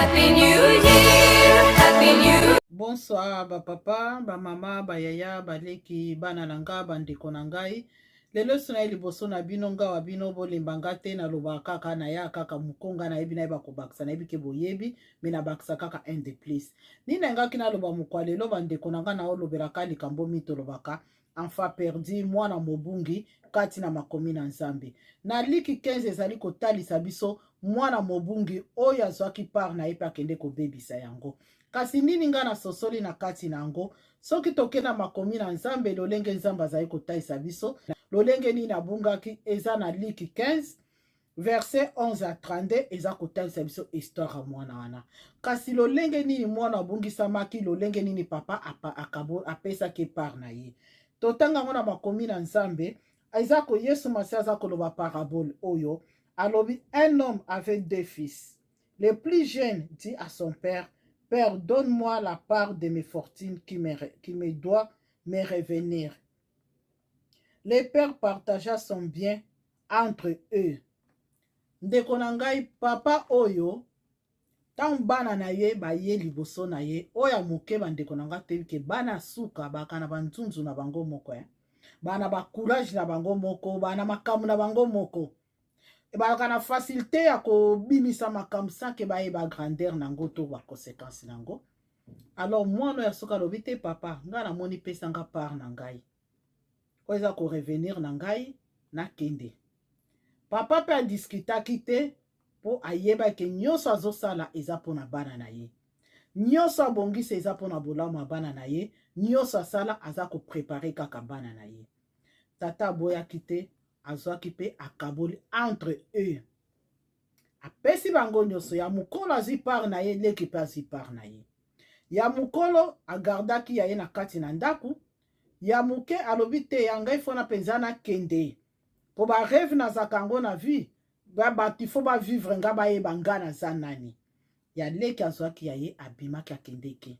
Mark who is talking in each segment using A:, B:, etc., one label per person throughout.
A: Happy New Year, Happy New
B: Bonsoir ba papa, ba mama, ba yaya, ba leki, bana na nga, ba ndeko na ngai. Lelo so na liboso na bino nga wa bino bolemba nga te nalobaka kaka na ya kaka mokonga nayebi naye bakobakisa nayebi ke boyebi me nabakisa kaka un de plus. Nini nangaki naloba mokwa lelo bandeko na nga naolobelaka likambo mi tolobaka enfant perdu mwana mobungi kati na makomi na Nzambe. Na Liki 15 ezali kotalisa biso mwana mobungi oyo azwaki part na ye mpe akende kobebisa yango. Kasi nini ngai nasosoli na kati na yango? Soki toke na makomi na Nzambe, lolenge Nzambe azali kotalisa biso lolenge nini abungaki, eza na Liki 15 verset 11 à 32 eza kotalisa biso histoire ya mwana wana. Kasi lolenge nini mwana abungisamaki, lolenge nini papa apesaki part na ye, totanga yango na makomi na Nzambe. Eza ko Yesu Masiya aza koloba parabole oyo, alobi: un homme avait deux fils. Le plus jeune dit à son père: père, donne-moi la part de mes fortunes qui me doit me revenir. Le père partagea son bien entre eux. Ndeko na ngai, papa oyo, ntango bana na ye baye liboso na ye, oyo ya moke, bandeko na ngai, toyebi ke bana suka baka na banzunzu na bango moko, eh? Bana bacourage na bango moko, bana makambo na bango moko, balaka na facilité ya kobimisa makambo sans ke bayeba grandeur nango to baconséquence nango. Alors mwana oyo soki alobi te: papa, ngai namoni, pesanga part na ngai oyo eza korevenir na ngai, nakende. Papa mpe adiskutaki te, mpo ayebaki nyonso azosala eza mpona bana na ye, nyonso abongisa eza mpona bolamu ya bana na ye, nyonso asala aza koprépare kaka bana na ye. Tata aboyaki te, azwaki mpe akaboli entre eux, apesi bango nyonso. Ya mokolo azwi part na ye, leki mpe azwi part na ye. Ya mokolo agardaki ya ye na kati na ndako. Ya moke alobi te: ya ngai fona mpenza nakende, mpo barêve nazalaka yango na vie, bato ifo bavivre nga, bayeba nga naza nani. Ya leki azwaki ya ye, abimaki, akendeki.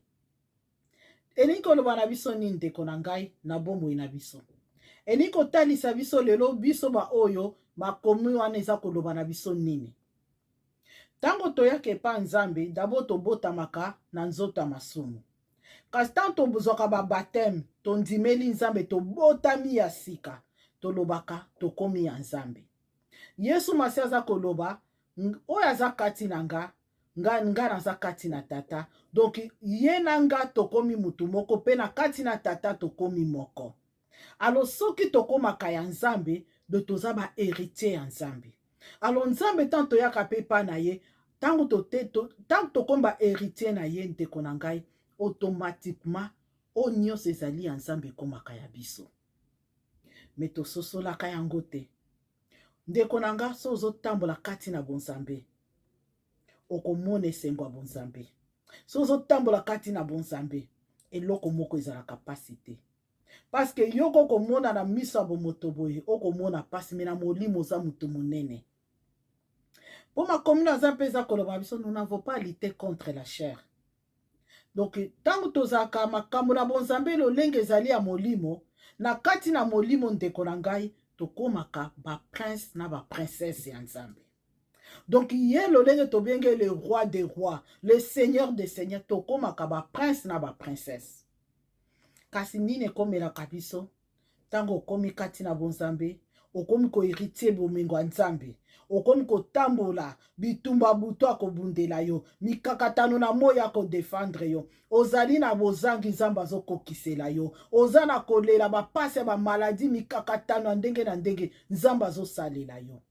B: Elingi koloba na biso nini, ndeko na ngai, na bomoi na biso? Elingi kotalisa biso lelo, biso baoyo makomi wana eza koloba na biso nini? Ntango toyaka epa Nzambe, d'abord tobotamaka na nzoto ya masumu. Kasi ntango tozwaka babaptême, tondimeli Nzambe, tobotami ya sika, tolobaka tokomi ya Nzambe. Yesu Masi aza koloba: oyo aza kati na nga, nga, nga naza kati na Tata. Donc ye na nga tokomi mutu moko, mpe na kati na Tata tokomi moko. Alors soki tokomaka ya Nzambe, de toza bahéritier ya Nzambe. Alors Nzambe, ntango toyaka mpe epa na ye, ntango tokomi bahéritier na ye, ndeko na ngai, automatiquement oyo nyonso ezali ya Nzambe ekomaka ya biso. Me tososolaka yango te. Ndeko na nga, so ozotambola kati na bonzambe, okomona esengo ya bonzambe. So ozotambola kati na bonzambe, eloko moko ezalaka mpasi te, parce que yo okomona na miso ya bomoto boye, okomona mpasi, me na molimo oza moto monene, mpo makomi na aza mpe eza koloba biso: nous n'avons pas lutter contre la chair. Donc ntango tozalaka makambo na bonzambe, lolenge ezali ya molimo, na kati na molimo, ndeko na ngai, tokomaka baprince na baprincesse ya Nzambe. Donc ye lolenge tobenge le roi des rois, le seigneur des seigneurs, tokomaka baprince na baprincesse. Kasi nini ekomelaka biso ntango okomi kati na bonzambe, okomi kohériter bomengo ya Nzambe, okomi kotambola bitumba, butu akobundela yo, mikakatano na moi akodéfendre yo, ozali na bozangi, Nzambe azokokisela yo, oza na kolela, bapasi ya bamaladi, mikakatano ya ndenge na ndenge, Nzambe azosalela yo?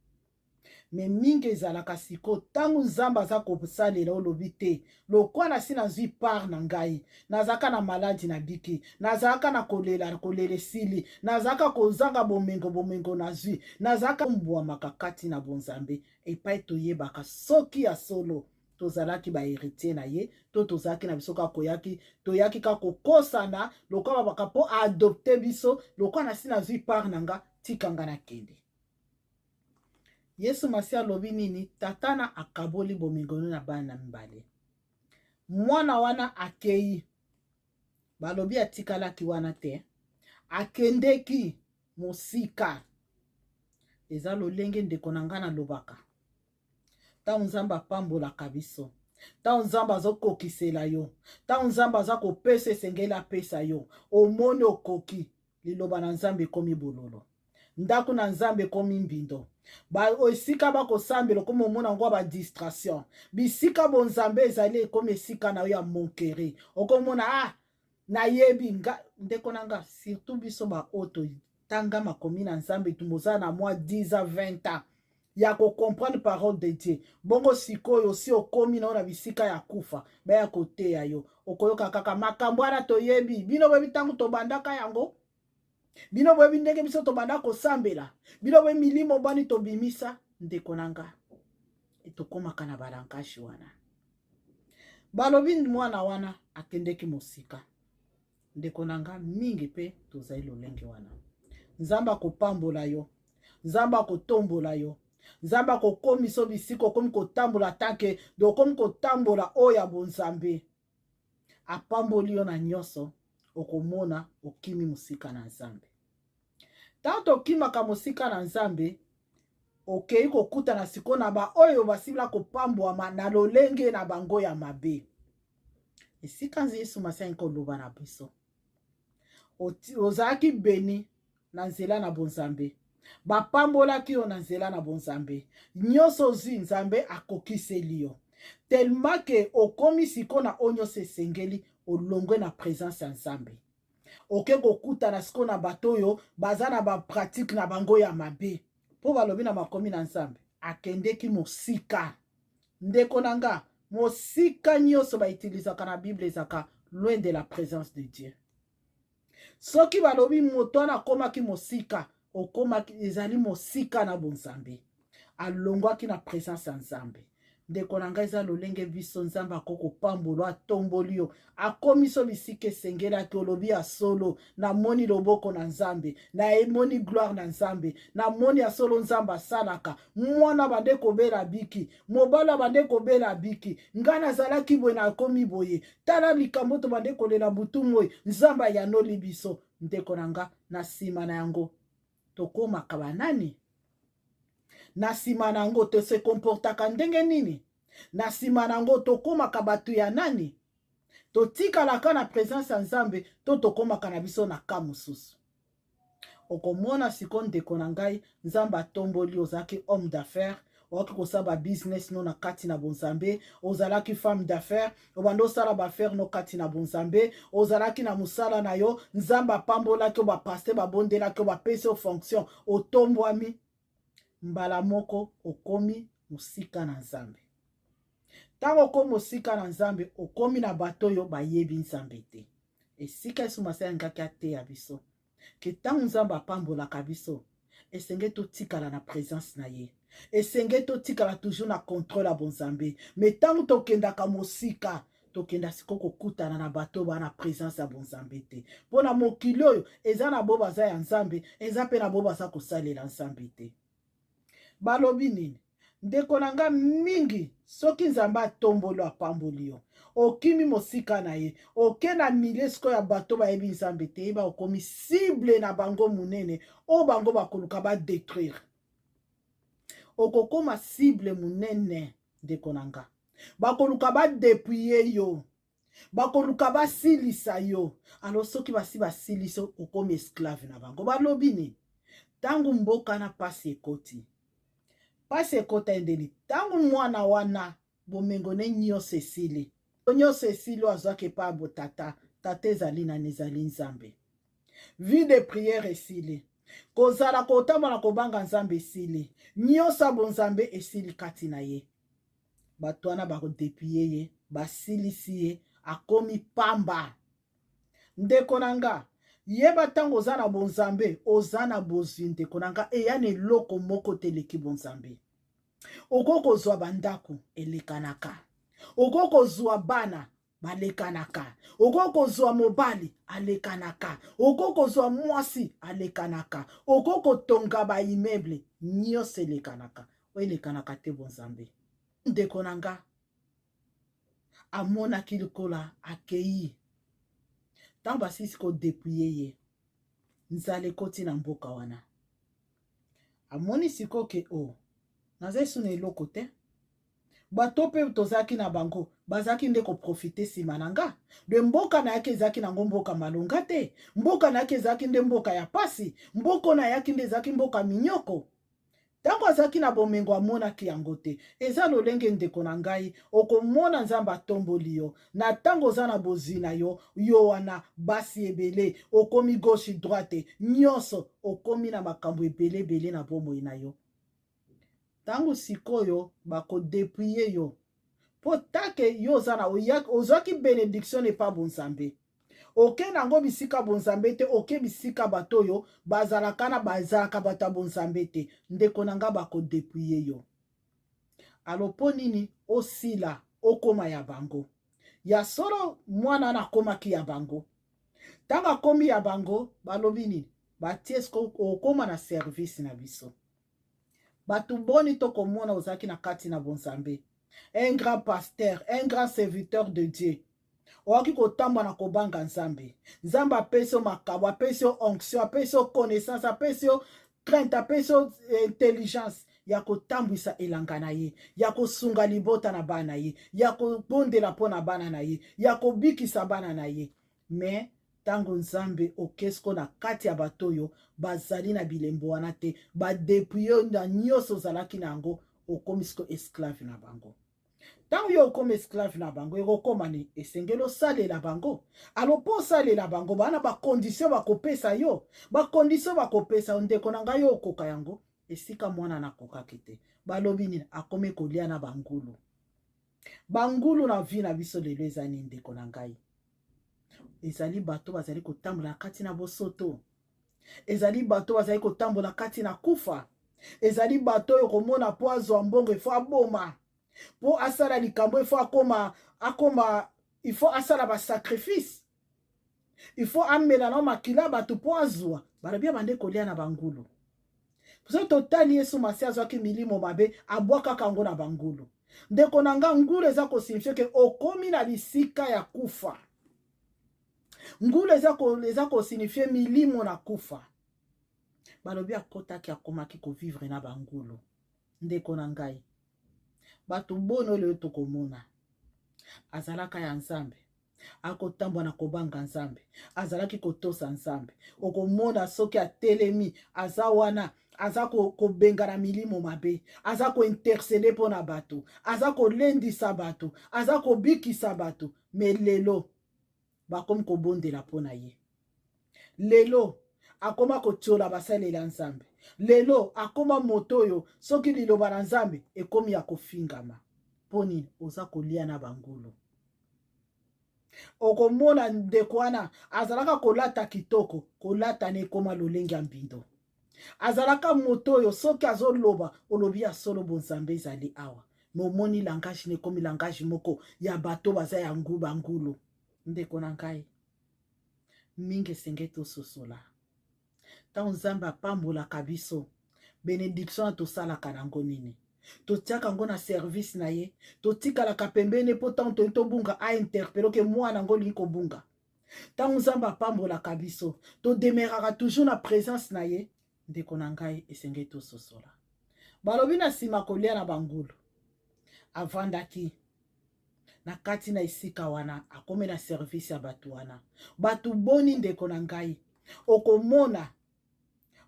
B: Me mingi ezalaka sikoyo, ntango Nzambe aza kosalela, olobi te: lokwa nasi nazwi part na ngai, nazalaka na maladi, nabiki, nazalaka na kolela, kolela esili, nazalaka kozanga bomengo, bomengo nazwi, nazalaka mbwamaka kati na bonzambe. Epai toyebaka soki ya solo tozalaki bahéritier na ye to tozalaki na biso kaka koyaki, toyaki kaka kokosana lokwa babaka mpo aadopte biso, lokwa nasi nazwi part na nga, tikanga nakende. Yesu Masi alobi nini? Tata na akaboli bomengo na bana mibale. Mwana wana akei, balobi atikalaki wana te, akendeki mosika. Eza lolenge, ndeko na ngai, nalobaka ntango Nzambe apambolaka biso. Ntango Nzambe azokokisela yo, ntango Nzambe aza kopesa esengeli apesa yo, omoni okoki, liloba na Nzambe ekomi bololo, ndako na Nzambe ekomi mbindo, esika bakosambela okomi omona yango ba distraction, bisika bonzambe ezali ekomi esika na yo ya monkeri, okomona ah nayebi nga. Ndeko na nga, surtout biso baoyo totanga makomi na Nzambe, tumboza na mwa 10 à 20 ans ya kocomprendre parole de Dieu, bongo sikoyo osi okomi na yo na bisika ya kufa, baya koteya yo, okoyoka kaka makambo wana toyebi. Bino boyebi ntango tobandaka yango, bino boyebi ndenge biso tobanda kosambela, bino boyebi milimo bani tobimisa. Ndeko na nga, tokomaka na balankashi wana. Balobi mwana wana akendeki mosika. Ndeko na nga, mingi mpe tozali lolenge wana. Nzambe akopambola yo, Nzambe akotombola yo, Nzambe akokomisa bisika okomi kotambola tanke okomi kotambola oyo ya bonzambe, apamboli yo na nyonso, okomona okimi mosika na Nzambe. Ntango tokimaka mosika na Nzambe, okei kokutana sikoyo na baoyo basila kopambwama na lolenge na bango ya mabe. Esika nzi Yesu Masiya koloba na biso, ozalaki beni na nzela na bonzambe, bapambolaki yo na nzela na bonzambe, nyonso ozwi Nzambe akokiseli yo, tellement ke okomi sikoyo na oyo nyonso esengeli, olongwe na présence ya Nzambe, oke kokutana sikoyo na bato oyo baza na bapratique na bango ya mabe. Mpo balobi na makomi na Nzambe, akendeki mosika. Ndeko na nga, mosika nyonso bautilisaka na Bible ezaka loin de la présence de Dieu. Soki balobi moto wana akomaki mosika, okomaki ezali mosika na bonzambe, alongwaki na présence ya Nzambe. Ndeko na ngai, eza lolenge biso Nzambe akokopambola, atomboli yo, akomi so bisika esengelaki, olobi ya solo, namoni loboko na Nzambe, namoni gloire na Nzambe, namoni ya solo Nzambe asalaka. Mwana bande kobela biki, mobali bande kobela biki, ngai nazalaki boye, nakomi boye, tala likambo to bande kolela butu moi, Nzambe ayanoli biso. Ndeko na nga, na nsima na yango tokomaka banani? Na nsima na yango tose comportaka ndenge nini? Na nsima na yango tokomaka bato ya nani? Totikalaka na présence ya Nzambe to tokomaka na biso na ka mosusu? Okomona siko, ndeko na ngai, Nzambe atomboli, ozalaki homme d'affaires, okoki kosala babusiness no na kati na bonzambe, ozalaki femme d'affaires, obanda osala baaffaire no kati na bonzambe, ozalaki na mosala na yo, Nzambe apambolaki yo, bapasteur babondelaki yo, bapesi yo fonction, otombwami, mbala moko okomi mosika na Nzambe. Ntango okomi mosika na Nzambe, okomi na bato oyo bayebi Nzambe te. Esika Yesu Masiya alingaki ateya biso ke ntango Nzambe apambolaka biso, esenge totikala na présence na ye, esenge totikala toujours na contrôle ya bonzambe. Me ntango tokendaka mosika, tokenda sikoyo kokutana na bato oyo baa na présence ya bonzambe te. Mpo na mokili oyo eza na bo baza ya Nzambe, eza mpe na bo baza kosalela Nzambe te. Balobi nini, ndeko na nga? Mingi, soki Nzambe atomboli, apamboli yo, okimi mosika na ye, oke na milieu sikoyo ya bato bayebi Nzambe te, yeba okomi cible na bango monene oyo bango bakoluka badétruire. Okokoma cible monene, ndeko na nga, bakoluka badépouiller yo, bakoluka basilisa yo. Alors soki basi basilisa, okomi esclave na bango. Balobi nini? Ntango mboka na pasi ekoti, pasi ekota endeni, ntango mwana wana bomengo ne nyonso esili, nyonso esili, oyo azwaki epai ya botata, tata ezali nani? Ezali Nzambe. Vie de prière esili, kozala kotambola kobanga Nzambe esili, nyonso ya bonzambe esili kati na ye. Bato wana bakodépouiller ye, basilisi ye, akomi pamba. Ndeko na nga, yeba ntango oza na bonzambe, oza na bozwi. Ndeko na nga, eya na eloko moko te eleki bonzambe. Okoki kozwa bandako, elekanaka. Okoki kozwa bana, balekanaka. Okoki kozwa mobali, alekanaka. Okoki kozwa mwasi, alekanaka. Okoki kotonga baimmeuble, nyonso elekanaka. Oyo elekanaka te, bonzambe. Ndeko na nga, amonaki lokola akei. Ntango basilisi kodépouiller ye, nzala ekoti na mboka wana. Amoni sikoyo ke o naza esu na eloko te. Bato mpe tozalaki na bango bazalaki nde koprofite nsima na nga. De mboka nayaki ezalaki nango mboka malonga te, mboka nayaki ezalaki nde mboka ya pasi, mboka nayaki nde ezalaki mboka minyoko. Ntango azalaki na bomengo amonaki yango te. Eza lolenge ndeko na ngai, okomona Nzambe atomboli yo na ntango oza na bozwi na yo, yo wana basi ebele, okomi gauche droite, nyonso okomi na makambo ebele ebele na bomoi na yo. Ntango sikoyo bakodepouille yo mpo take yo oza na ozwaki benediction epa bonzambe, oke nango bisika bonzambe te, oke bisika bato oyo bazalaka na bazalaka bato ya bonzambe te, ndeko na nga bakodepouille yo. Alo mpo nini osila okoma ya bango? Ya solo mwana wana akomaki ya bango. Ntango akomi ya bango balobi nini? Batie siko okoma na service na biso. Bato boni tokomona ozalaki na kati na bonzambe, un grand pasteur, un grand serviteur de Dieu, okoki kotamba na kobanga Nzambe. Nzambe apesi yo makabo, apesi yo onction, apesi yo connaissance, apesi yo crainte, apesi yo intelligence ya kotambwisa elanga na ye, ya kosunga libota na bana na ye, ya kobondela mpo na bana na ye, ya kobikisa bana na ye. Me ntango Nzambe okesko na kati ya bato oyo bazali na bilembo wana te, badepuye na nyonso ozalaki na yango, okomi siko esclave na bango. Ntango yo okomi esclave na bango, ekokoma ni esengeli osalela bango. Alo mpo osalela bango, baa na bakondisio bakopesa yo, bakondisio bakopesa yo, ndeko na ngai, yo okoka yango esika mwana nakokaki te. Balobi nini? Akomi kolia na bangulu. Bangulu na vie na biso lelo eza nini, ndeko na ngai? Ezali bato bazali kotambola na kati na bosoto, ezali bato bazali kotambola kati na kufa, ezali bato oyo komona mpo azwa mbongo ifo aboma, mpo asala likambo ifo akoma akoma, ifo asala basacrifice, ifo amela na makila bato mpo azwa. Balobi abande kolia na bangulu. Soki totali Yesu Masiya azwaki milimo mabe, abwakaka yango na bangulu. Ndeko na nga, ngulu eza kosignifie ke okomi na bisika ya kufa. Ngulu eza kosignifie milimo na kufa. Balobi akotaki, akomaki kovivre na bangulu. Ndeko na ngai, bato boni oyo tokomona azalaka ya Nzambe, akotambwa na kobanga Nzambe, azalaki kotosa Nzambe. Okomona soki atelemi, aza wana, aza kobengana milimo mabe, aza kointercede mpo na bato, aza kolendisa bato, aza kobikisa bato. Me lelo bakomi kobondela mpo na ye. Lelo akoma kotiola basalela Nzambe. Lelo akoma moto oyo soki liloba na Nzambe ekomi ya kofingama. Mpo nini? Oza kolia na bangulu. Okomona ndeko wana azalaka kolata kitoko, kolata na ekoma lolenge ya mbindo. Azalaka moto oyo soki azoloba, olobi ya solo bonzambe ezali awa. Me omoni langage na ekomi langage moko ya bato baza ya ngu bangulu. Ndeko na ngai, mingi esengeli tososola. Ntango Nzambe apambolaka biso, benediction wana tosalaka nango nini? Totiaka yango na service na ye, totikalaka pembeni mpo ntango tolingi tobunga ainterpele oke mwana yango olingi kobunga. Ntango Nzambe apambolaka biso, todemeraka toujours na présence na ye. Ndeko na ngai, esengeli tososola. Balobi na nsima kolia na bangulu, avandaki na kati na esika wana, akomi na service ya bato wana. Bato boni, ndeko na ngai, okomona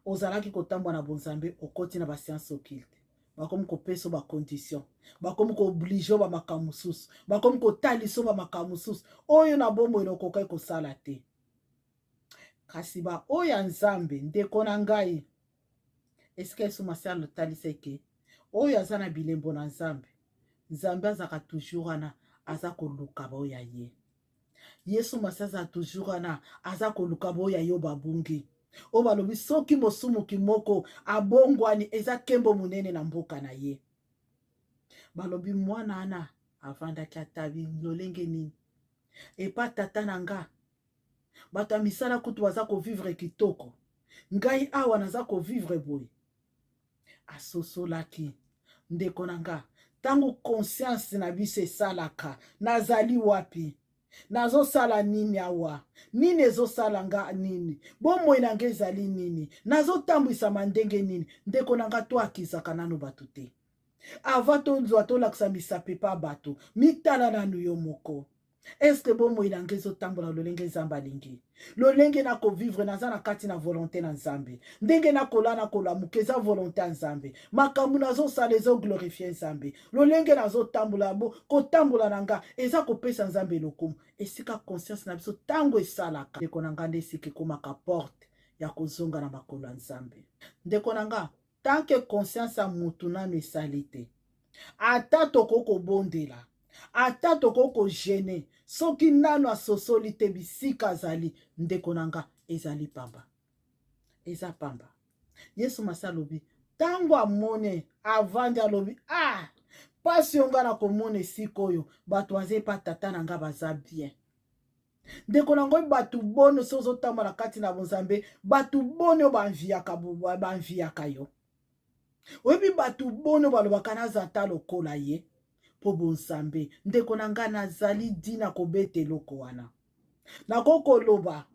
B: ozalaki kotambwa na bonzambe, okoti na bascience occulte, bakomi kopesa bacondition, bakomi kooblige bamakambo mosusu, bakomi kotalisa bamakambo mosusu oyo na bomoi na okokaki kosala te. Kasi baoyo ya Nzambe, ndeko na ngai, esika Yesu Masiya alotalisa eke oyo aza na bilembo na Nzambe, Nzambe azalaka toujours wana, aza koluka baoyo ya ye. Yesu Masiya azala toujours wana, aza koluka baoyo ya yo babungi. Oyo balobi soki mosumuki moko abongwani, eza nkembo monene na mboka na ye. Balobi mwana wana avandaki ata lolenge nini epa tata na nga, bato ya misala kutu baza kovivre kitoko, ngai awa naza kovivre boye. Asosolaki, ndeko na nga, ntango conscience na biso esalaka, nazali wapi, nazosala nini awa, nini ezosala nga nini, bomoi na nga ezali nini, nazotambwisama ndenge nini. Ndeko na nga, to akizaka nano bato te. Avant tozwa tolakisa misapi pa bato, mitala nanu yo moko. Est-ce bomoi na ngai ezotambola lolenge Nzambe alingi? Lolenge nakovivre naza na kati na volonté na Nzambe. Ndenge nakola nakolamuka eza volonté ya Nzambe. Makambo nazosala ezoglorifie Nzambe. Lolenge nazotambola bo kotambola na nga eza kopesa Nzambe lokumu. Esika conscience na biso ntango esalaka, ndeko na nga, nde esika ekomaka porte ya kozonga na makolo ya Nzambe. Ndeko na nga, tant que conscience ya mutu nanu esali te, ata tokoki kobondela, ata tokoki kojeûner, soki nanu asosoli te bisika azali, ndeko na nga, ezali pamba, eza pamba. Yesu Masi alobi, ntango amoni avandi, alobi: "Ah, mpasi yo nga na komona esika oyo bato baza epa tata na nga baza bien." Ndeko na ngai, bato boni so ozotambola kati na bonzambe, bato boni oyo baenviaka yo? Oyebi bato boni oyo balobaka: "Naza ata lokola ye"? Mpo bonzambe, ndeko na ngai, nazali dina kobeta eloko wana. Nakoki koloba,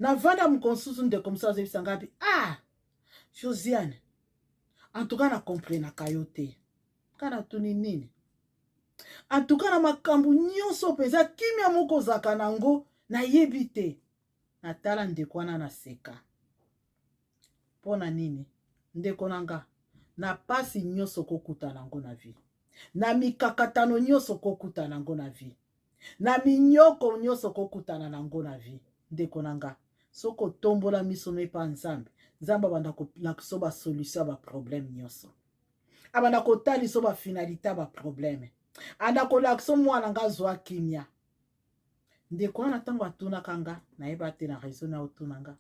B: navanda moko mosusu, ndeko mosusu azoyebisa ngai bi: "Ah, Josiane, en tout cas nakomprenaka yo te." Nga natuni: "Nini?" "En tout cas na makambo nyonso mpenza, kimia moko ozalaka nango, nayebi te." Natala ndeko wana, naseka. Mpo na nini? Ndeko na nga, na pasi nyonso kokutana yango na vie, na mikakatano nyonso kokutana yango na vie, na minyoko nyonso kokutana nango na vie, ndeko na nga, soki otombola miso no epa Nzambe, Nzambe abanda kolakisa basolution ya baproblème nyonso, abanda kotalisa bafinalité ya baproblème, anda kolakisa: "Mwana nga, azwa kimia." Ndeko wana, ntango atunaka nga, nayeba te na raison na otuna nga.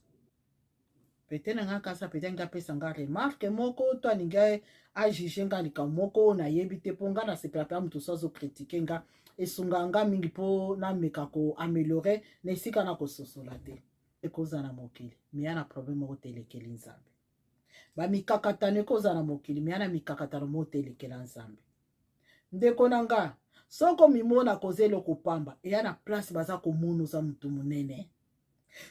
B: Pete na nga kasa pete nga apesa nga remarque moko to alingi ajuge nga likambo moko oyo nayebi te. Mpo nga nasepela mpe moto so azocritiquer nga, esunga nga mingi mpo nameka koaméliorer na esika na kososola te. Ekozala na mokili, mais ya na problème moko te elekeli Nzambe. Bamikakatano ekozala na mokili, mais ya na mikakatano moko te elekela Nzambe. Ndeko na nga, soki omimona koza eloko pamba, eya na place baza komona oza motu monene.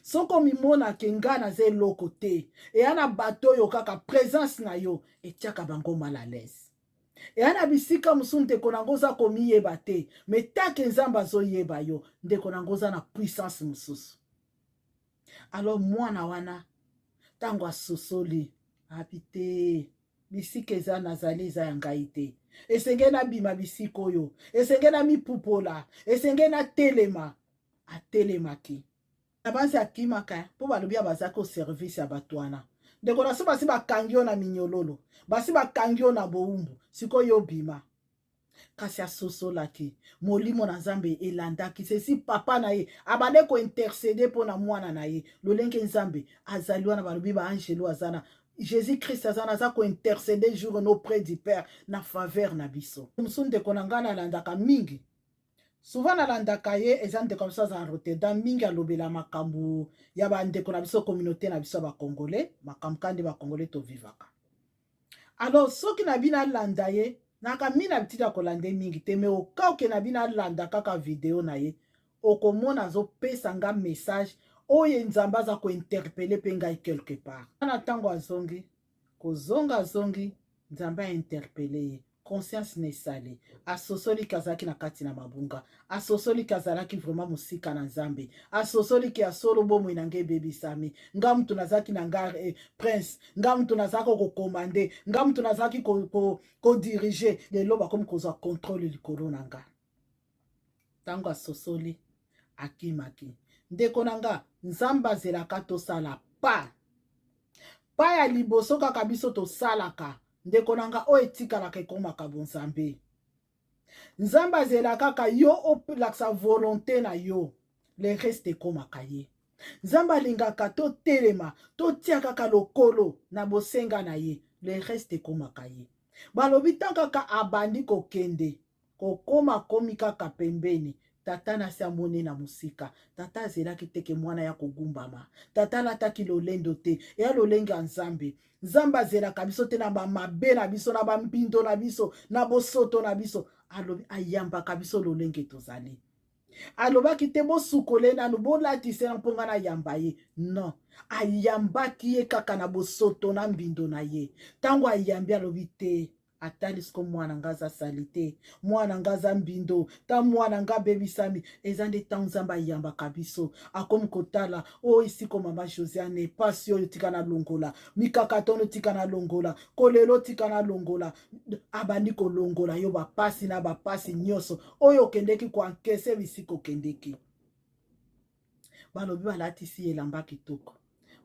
B: Soki omimonake nga naza eloko te, eya na bato oyo kaka présence na yo etiaka bango mal à l'aise. Eya na bisika mosusu, ndeko nango, oza komiyeba te, mais tant que Nzambe azoyeba yo, ndeko nango, oza na puissance mosusu. Alors mwana wana, ntango asosoli abi te bisika eza nazali eza ya ngai te, esenge nabima bisika oyo, esenge namipupola, esenge natelema. Atelemaki na banzi, akimaka, mpo balobi ya bazalaki au service ya bato wana. Ndeko na so, basi bakangi yo na minyololo, basi bakangi yo na bowumbu, sikoyo obima. Kasi asosolaki, molimo na Nzambe elandaki sesi papa na ye abande kointercéder mpo na mwana na ye. Lolenge Nzambe azali wana, balobi baangelo aza na Jésus Christ aza na, aza kointercéder jour no auprès du Père na faveur na biso. Mosusu, ndeko na ngai, nalandaka mingi, souvent nalandaka ye, eza ndeko na biso aza na Rotterdam. Mingi alobela makambo ya bandeko na biso, communauté na biso ya bacongolais, makambo ka nde bacongolais tovivaka. Alors soki na bino alanda ye, naka mingi na bitili ya kolanda ye mingi te, mais oka oke na bino alanda kaka video na ye, okomona azopesa nga message oyo Nzambe aza kointerpeller mpe ngai quelque part. Na ntango azongi, kozonga azongi, Nzambe ainterpeller ye, conscience na esali, asosoliki azalaki na kati na mabunga, asosoliki azalaki vraiment mosika na Nzambe, asosoliki ya solo bomoi na ngai ebebisami, nga mutu nazalaki na nga prince, nga mutu nazalaki kocommander, nga mutu nazalaki kodiriger, lelo bakomi kozwa contrôle likolo na nga. Ntango asosoli, akimaki. Ndeko na nga, Nzambe azelaka tosala pas ya liboso kaka biso tosalaka. Ndeko na nga, oyo etikalaka ekomaka bonzambe. Nzambe azela kaka yo olakisa volonté na yo, le reste ekomaka ye. Nzambe alingaka totelema, totia kaka lokolo na bosenga na ye, le reste ekomaka ye. Balobi ntan kaka abandi kokende, kokóma komi kaka pembeni, tata na si amoni na mosika. Tata azelaki teke mwana ya kogumbama. Tata alataki lolendo te, eya lolenge ya Nzambe. Nzambe azelaka biso te na bamabe na biso, na bambindo na biso, na bosoto na biso. Alobi ayambaka biso lolenge tozali. Alobaki te: "Bosukole nanu, bolatise na mpo nga nayamba ye." Non, ayambaki ye kaka na bosoto na mbindo na ye. Ntango ayambi, alobi te. Atali siko mwana nga aza salite, mwana nga aza mbindo, ta mwana nga abebisami. Eza nde ntango Nzambe ayambaka biso, akomi kotala oyo oh, esiko mama Josiane, pasi oyo tika nalongola, mikakatano tika nalongola, kolelo tika nalongola. Abandi kolongola yo bapasi na bapasi nyonso oyo okendeki koankese bisika okendeki. Balobi balatisi ye elamba kitoko,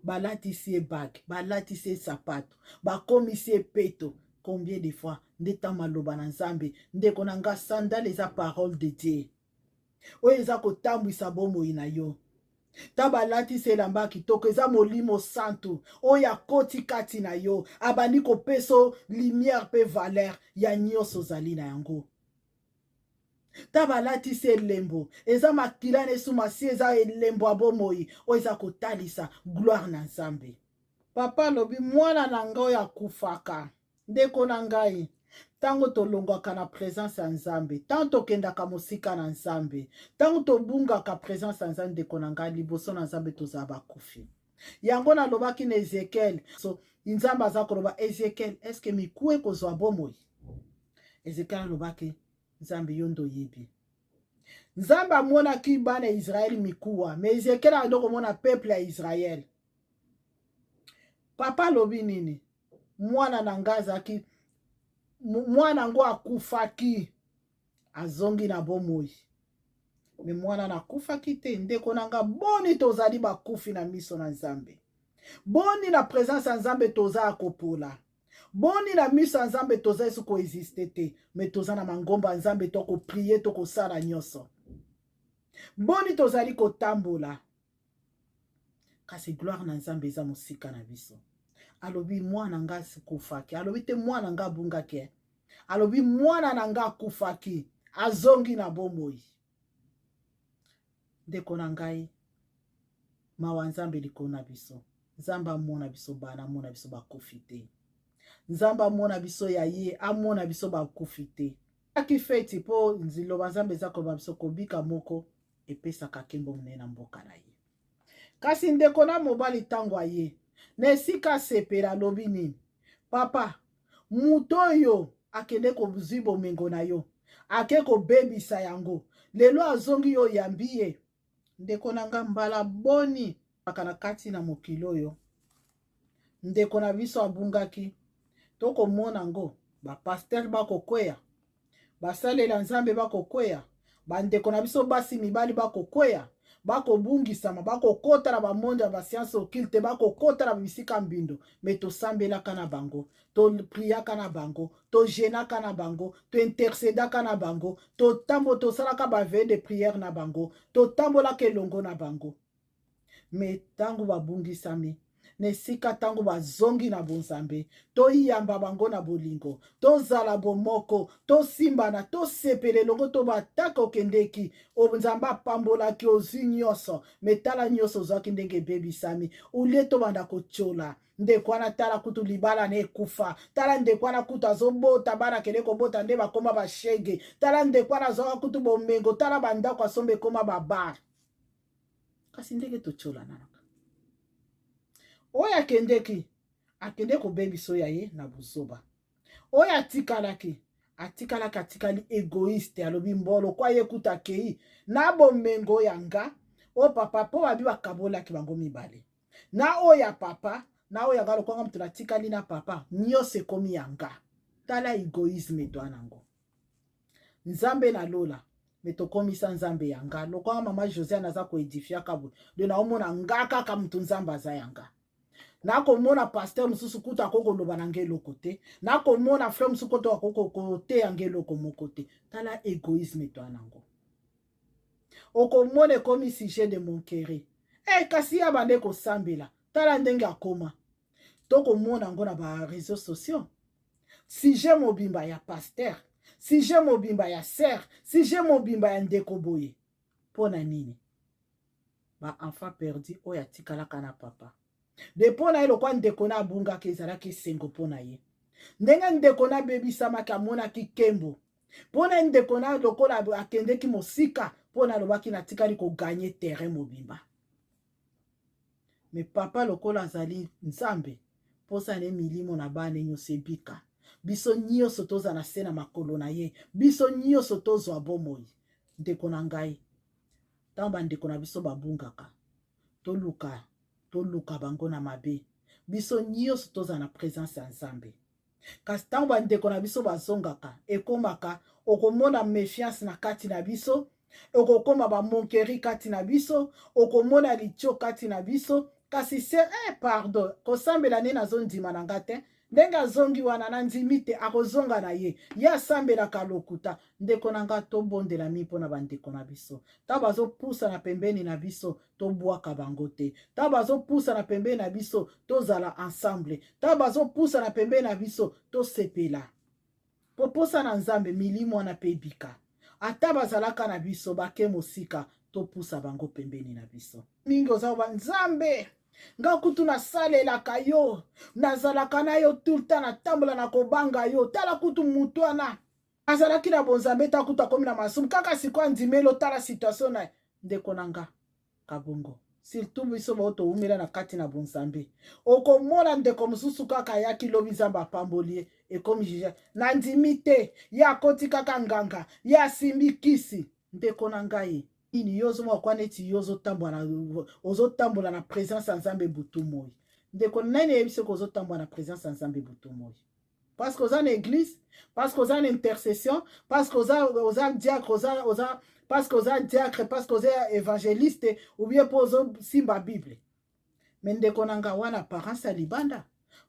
B: balatisi ye bage, balatisi ye sapato, bakomisi ye peto. Combien de fois nde ntango maloba na Nzambe, ndeko na nga, sandale eza parole de Dieu oyo eza kotambwisa bomoi na yo. Ta balatisi elamba kitoko, eza Molimo Santu oyo akoti kati na yo, abandi kopesa lumière mpe valeur ya nyonso ozali na yango. Ta balatisi elembo, eza makila na Yesu Masiya, eza elembo ya bomoi oyo eza kotalisa gloire na Nzambe. Papa alobi mwana na ngai oyo akufaka. Ndeko na ngai, ntango tolongwaka na presence ya Nzambe, ntango tokendaka mosika na Nzambe, ntango tobungaka presence ya Nzambe, ndeko na ngai, liboso na Nzambe tozala bakufi. Yango nalobaki na Ezekiel. So, Nzambe aza koloba, Ezekiel, eske mikuwa ekozwa bomoi? Ezekiel alobaki, Nzambe, yo nde oyebi. Nzambe amonaki bana ya Israele mikuwa, mais Ezekiel abandi komona peuple ya Israele. Papa alobi nini? Mwana na ngai azalaki mwana yango akufaki, azongi na bomoi, me mwana nakufaki te. Ndeko na nga, boni tozali bakufi na miso na Nzambe? Boni na presence ya Nzambe toza ya kopola? Boni na miso ya Nzambe toza esu koexiste te? Me toza na mangomba ya Nzambe, tokoprie, tokosala nyonso. Boni tozali kotambola, kasi gloire na Nzambe eza mosika na biso. Alobi mwana nga akufaki, alobi te mwana nga abungaki, alobi mwana na nga akufaki, azongi na bomoi. Ndeko na ngai, mawa Nzambe likolo na biso. Nzambe amona biso bana, amona biso bakufi te. Nzambe amona biso ya ye, amona biso bakufi te. Aki feti mpo liloba Nzambe eza koloba biso kobika moko epesaka nkembo monene na mboka na ye. Kasi ndeko na mobali ntango aye na esika asepela, alobi nini? Papa, moto oyo akende kozwi bomengo na yo, ake kobebisa yango, lelo azongi, yo oyambi ye. Ndeko na nga, mbala boni kaka na kati na mokili oyo ndeko na biso abungaki, tokomona ngo bapastere bakokweya, basalela Nzambe bakokweya, bandeko na biso basi mibali bakokweya, bakobungisama, bakokota na bamonde ya basianse occulte, bakokota na bisika mbindo. Me tosambelaka na bango, topriaka na bango, tojenaka na bango, tointercedaka na bango, totambo tosalaka baveille de prière na bango, totambolaka elongo na bango. Me ntango babungisami na esika, ntango bazongi na bonzambe, toyamba bango na bolingo, tozala bomoko, tosimbana, tosepela elongo. To bataka okendeki, Nzambe apambolaki, ozwi nyonso, me tala nyonso ozwaki ndenge ebebisami. Ulie tobanda kotyola ndeko wana, tala kutu libala na ekufa, tala ndeko wana kutu azobota bana, akende kobota nde bakoma bashege, tala ndeko wana azwaka kutu bomengo, tala bandako asomba ekoma babar. Kasi ndenge totyolanaka, oyo akendeki akende kobebisa oyo ya ye na buzoba, oyo atikalaki atikalaki atikali egoïste. Alobi mbolo kwa ye kuta akei na bomengo ya nga oyo papa, mpo babi bakabolaki bango mibale na oyo ya papa na oyo ya nga, lokwanga moto natikali na papa, nyonso ekomi ya nga. Tala egoïsme etwa nango. Nzambe na lola, me tokomisa Nzambe ya nga. Lokwanga mama Josiane aza koedifiaka boye, de naomona nga kaka moto Nzambe aza ya nga. Nakomona pasteur mosusu kutu akoki koloba na nga eloko te, nakomona frère mosusu kutu akoki koteya nga eloko moko te. Tala égoïsme etwa nango. Okomona ekomi sujet de moquerie. E kasi ya bande kosambela, tala ndenge akoma. Tokomona yango na baréseaux sociaux, sujet mobimba ya pasteur, sujet mobimba ya sœur, sujet mobimba ya ndeko boye. Mpo na nini? Baenfant perdu oyo atikalaka na papa de, mpo na ye lokwa ndeko na abungaki, ezalaki esengo mpo na ye. Ndenge ndeko na abebisamaki, amonaki nkembo mpo na ndeko na lokola akendeki mosika, mpo na alobaki natikali kogagner terrain mobimba. Me papa lokola azali Nzambe, mposa na ye milimo na bana nyonso ebika. Biso nyonso tozala na se na makolo na ye, biso nyonso tozwa bomoi. Ndeko na ngai, ntango bandeko na biso babungaka, toluka toluka bango na mabe. Biso nyonso tozala na presence ya Nzambe. Kasi ntango bandeko na biso bazongaka, ekomaka okomona méfiance na kati na biso, okokoma bamonkeri kati na biso, okomona litio kati na biso. Kasi se pardon, kosambela nde nazondima na nga te. Ndenge azongi wana, nandimi te akozonga na ye. Ye asambelaka lokuta. Ndeko na nga, tobondela mingi mpona bandeko na biso. Ntango bazopusana pembeni na biso, tobwaka bango te. Ntango bazopusana pembeni na biso, tozala ensemble. Ntango bazopusana pembeni na biso, tosepela. Po posa na Nzambe, milimo wana mpe ebika. Ata bazalaka na biso, bake mosika, topusa bango pembeni na biso. Mingi oza koba, Nzambe, nga kutu nasalelaka yo, nazalaka na yo tout le temps, natambola na kobanga yo. Tala kutu mutu wana azalaki na bonzambe, ta kutu akomi na masumu, kaka sikoyo andimeli. Otala situation na ye. Ndeko na nga, kabongo, surtout biso bao towumela na kati na bonzambe, okomona ndeko mosusu kaka ayaki lobi, Nzambe apamboli ye, ekomi juge, nandimi te, ye akoti kaka nganga, ye asimbi kisi. Ndeko na ngai, nini yo ozomona kwa neti yo ozotambola na présence ya Nzambe butu moi? Ndeko, nani yebi soki ozotambola na présence ya Nzambe butu moi? Parce que oza na église, parce que oza na intercession, parce que oza diacre, oza parce que oza diacre, parce que oza évangéliste, ou bien mpo ozosimba Bible. Mais ndeko na nga, wana apparence ya libanda,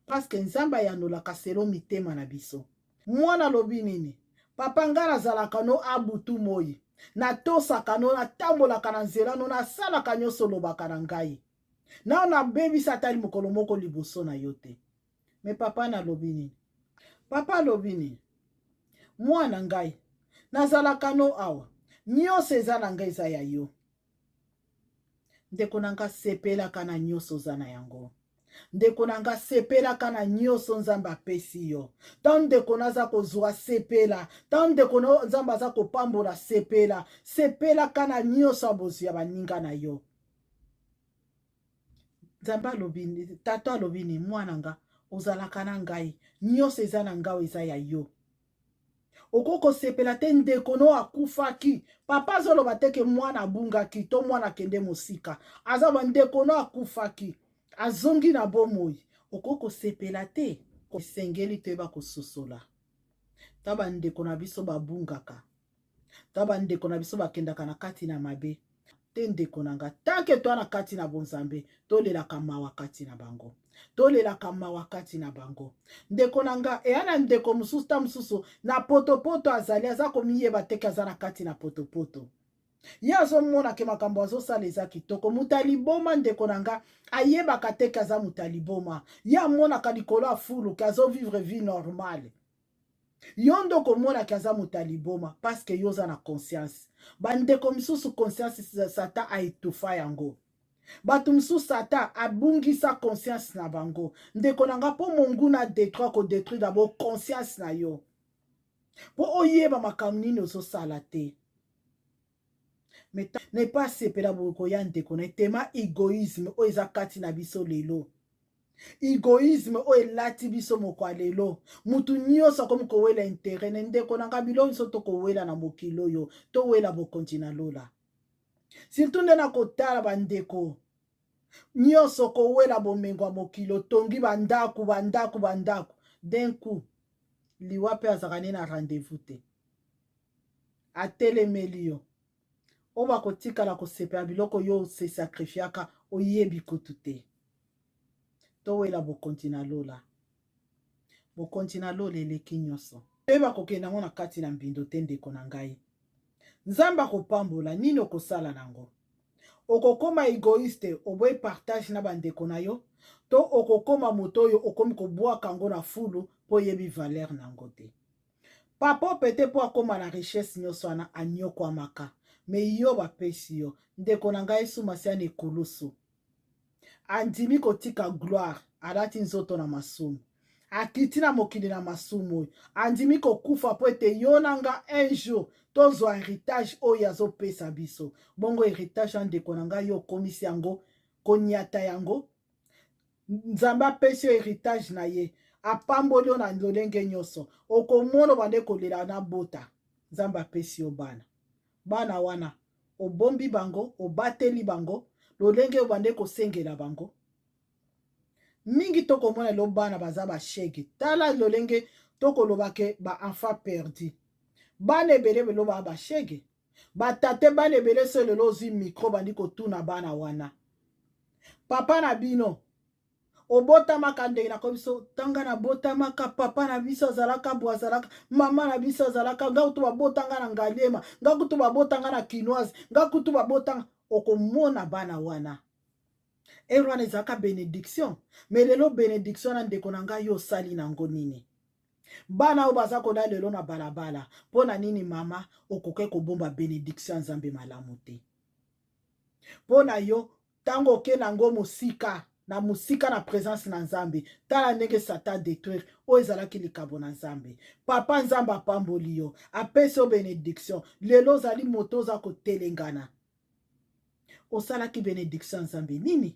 B: parce que Nzambe ayanolaka selon mitema na biso. Mwana alobi nini? Papa, ngai nazalaka no abutu moi, natosaka no, natambolaka na nzela no, nasalaka nyonso olobaka na ngai. Nao nabebisa atali mokolo moko liboso na yo te. Mais papa nalobi nini? Papa alobi nini? Mwana ngai, nazalaka no awa, nyonso eza na ngai eza ya yo. Ndeko na nga, sepelaka na nyonso oza na yango. Ndeko na nga, sepelaka na nyonso Nzambe apesi yo. Ntango ndeko na aza kozwa, sepela. Ntango ndeko na Nzambe aza kopambola, sepela. Sepelaka na nyonso ya bozwi ya baninga na yo. Nzambe alobi, tata alobi ni, mwana nga, ozalaka na ngai, nyonso eza na ngai eza ya yo. Okoki kosepela te ndeko no akufaki? Papa azoloba te ke mwana abungaki to mwana akende mosika. Aza ba ndeko no akufaki, azongi na bomoi, okoki kosepela te? Esengeli toyeba kososola ta bandeko na biso babungaka, ta bandeko na biso bakendaka na kati na mabe te. Ndeko na nga, tant que toa na kati na bonzambe, tolelaka mawa kati na bango, tolelaka mawa kati na bango. Ndeko na nga, eya na ndeko mosusu, ta mosusu na potopoto azali, aza komiyeba teke aza na kati na potopoto. Ye azomona ke makambo azosala eza kitoko. Moto aliboma, ndeko na nga, ayebaka teke aza moto aliboma. Ye amonaka likolo afulu ke azovivre vie normale. Yo nde okomonaki aza moto ya liboma, parce que yo oza na conscience. Bandeko misusu, conscience, Satan aetufa yango. Bato mosusu, Satan abungisa conscience na bango. Ndeko na nga, mpo monguna adétruire, kodétruire d'abord conscience na yo, mpo oyeba makambo nini ozosala te. Mais ne pas sepela boye koya, ndeko na etema, égoïsme oyo eza kati na biso lelo, égoïsme oyo elati biso moko ya lelo, mutu nyonso akomi kowela intérêt na. Ndeko na nga, biloko nyonso tokowela na mokili oyo, towela bokonzi na lola. Surtout nde na kotala bandeko nyonso kowela bomengo ya mokili, otongi bandako, bandako, bandako, d'un coup liwa mpe azalaka ne na rendez-vous te, atelemeli yo. Oyo bakotikala kosepela biloko yo ose sacrifiaka, oyebi kutu te. Towela bokonzi na lola. Bokonzi na lola eleki nyonso. Toyeba kokende yango na kati na mbindo te. Ndeko na ngai, Nzambe akopambola nini okosala nango? Okokóma égoïste, oboyi partage na bandeko na yo, to okokóma moto oyo okomi kobwaka yango na fulu mpo oyebi valeur na yango te? Papa pete, mpo akóma na richesse nyonso wana, anyokwamaka. Mais yo bapesi yo. Ndeko na ngai, Yesu Masiya na ekulusu andimi kotika gloire, alati nzoto na masumu, akiti na mokili na masumu oyo, andimi kokufa mpo ete yo na nga un jour tozwa héritage oyo azopesa biso. Bongo héritage ya ndeko na ngai, yo okomisi yango konyata yango. Nzambe apesi yo héritage na ye. Apamboli yo na lolenge nyonso. Okomona obande kolela na bota. Nzambe apesi yo bana. Bana wana obombi bango, obateli bango lolenge obande kosengela bango. Mingi tokomona lelo bana baza bashege. Tala lolenge tokoloba ke ba enfant perdu. Bana ebele lelo baa bashege. Batate bana ebele so lelo ozwi micro bandi kotuna bana wana. Papa na bino obotamaka ndenge nakomi biso tanga nabotamaka, papa na biso azalaka bo, azalaka mama na biso azalaka, nga kutu babotanga na Ngaliema, nga kutu babotanga na Kinoise, nga kutu babotanga. Okomona bana wana ere wana ezalaka bénédiction, mais lelo bénédiction wana, ndeko na ngai, yo osali nango nini? Bana oyo baza kolia lelo na balabala, mpo na nini mama okoki kobomba bénédiction ya Nzambe malamu te? Mpo na yo, ntango okende yango mosika na mosika na présence na Nzambe, tala ndenge Satan détruire oyo ezalaki likabo na Nzambe. Papa, Nzambe apamboli yo, apesi yo bénédiction, lelo ozali moto oza kotelengana. Osalaki bénédiction ya Nzambe nini?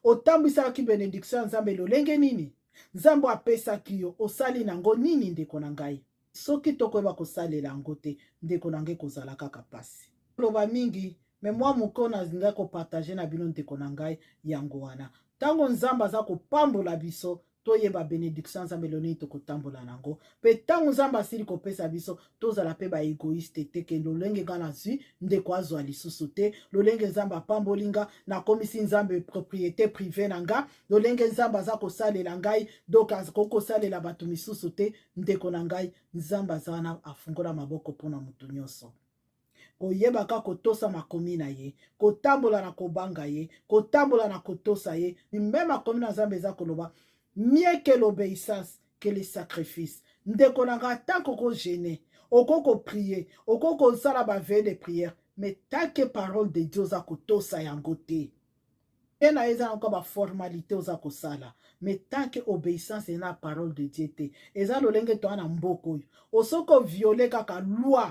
B: Otambwisaki bénédiction ya Nzambe lolenge nini? Nzambe apesaki yo, osali nango nini? Ndeko na ngai, soki tokoyeba kosalela yango te, ndeko na ngai, kozala kaka pasi. Loba mingi, mais mwa moke nalingai kopartager na bino, ndeko na ngai, yango wana. Ntango Nzambe aza kopambola biso, toyeba bénédiction ya Nzambe lelo nini tokotambola nango. Mpe ntango Nzambe asili kopesa biso, tozala mpe baégoïste te, ke lolenge nga nazwi, ndeko azwa lisusu te. Lolenge Nzambe apamboli nga, nakomisi Nzambe propriété privée na nga. Lolenge Nzambe aza kosalela ngai, donc akoki kosalela bato misusu te. Ndeko na ngai, Nzambe aza wana, afungola maboko mpona moto nyonso. Koyebaka kotosa makomi na ye, kotambola na kobanga ye, kotambola na kotosa ye. Mais makomi na Nzambe eza koloba: mieux que l'obéissance que le sacrifice. Ndeko na ngai, tant okojeûner, okoki koprier, okoki kosala baveillée de prière, mais tant que parole de Dieu oza kotosa yango te, ye na ye eza nango baformalité oza kosala. Mais tant que obéissance eza na parole de Dieu te, eza lolenge toa na mboka oyo, osoki ovioler kaka loi,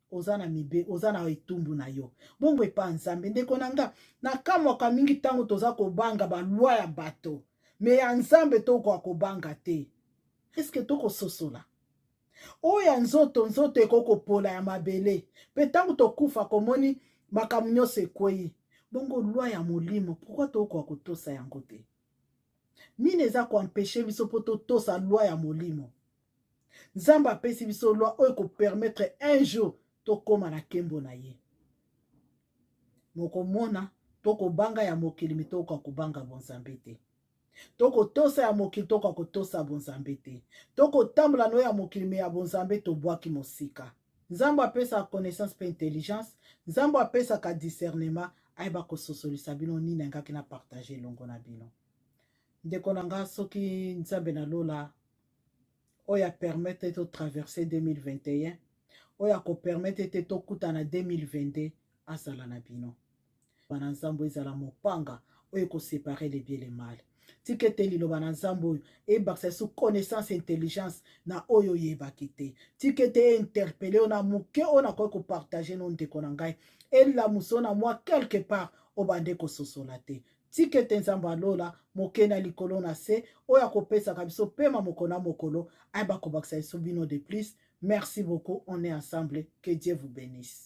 B: oza na mibe, oza na etumbu na yo. Bongo epa Nzambe, ndeko na nga, nakamwaka mingi ntango toza kobanga baloi ya bato, mais ya Nzambe tokoka kobanga te. Eske tokososola oyo ya nzoto? Nzoto ekoki kopola ya mabele, mpe ntango tokufa, komoni makambo nyonso ekwei. Bongo loi ya molimo, pourquoi tokoka kotosa yango te? Nini eza koempêcher biso mpo totosa loi ya molimo? Nzambe apesi biso loi oyo ekopermettre un jour tokóma na nkembo na ye. Mokomona tokobanga ya mokili, mais tokoka kobanga bonzambe te. Tokotosa ya mokili, tokoka kotosa bonzambe te. Tokotambola na oyo ya mokili, mais ya bonzambe tobwaki mosika. Nzambe apesaka connaissance mpe intelligence, Nzambe apesaka discernement, ayeba kososolisa bino nini angaki na partage elongo na bino. Ndeko na nga, soki Nzambe na lola oyo apermettre totraverser 2021, oyo akopermettre te tokutana 2022, azala na bino. Bana Nzambe, ezala mopanga oyo ekoséparer le bien le mal. Tika ete liloba na Nzambe oyo ebakisa biso connaissance, intelligence na oyo oyebaki te. Tika ete einterpeller oyo na moke oyo nakoki kopartager no, ndeko na ngai, elamuso na mwa quelque part obande kososola te. Tika ete Nzambe alola moke na likolo na se, oyo akopesaka biso pema mokolo na mokolo, ayeba kobakisa biso bino de plus. Merci beaucoup, on est ensemble, que Dieu vous bénisse.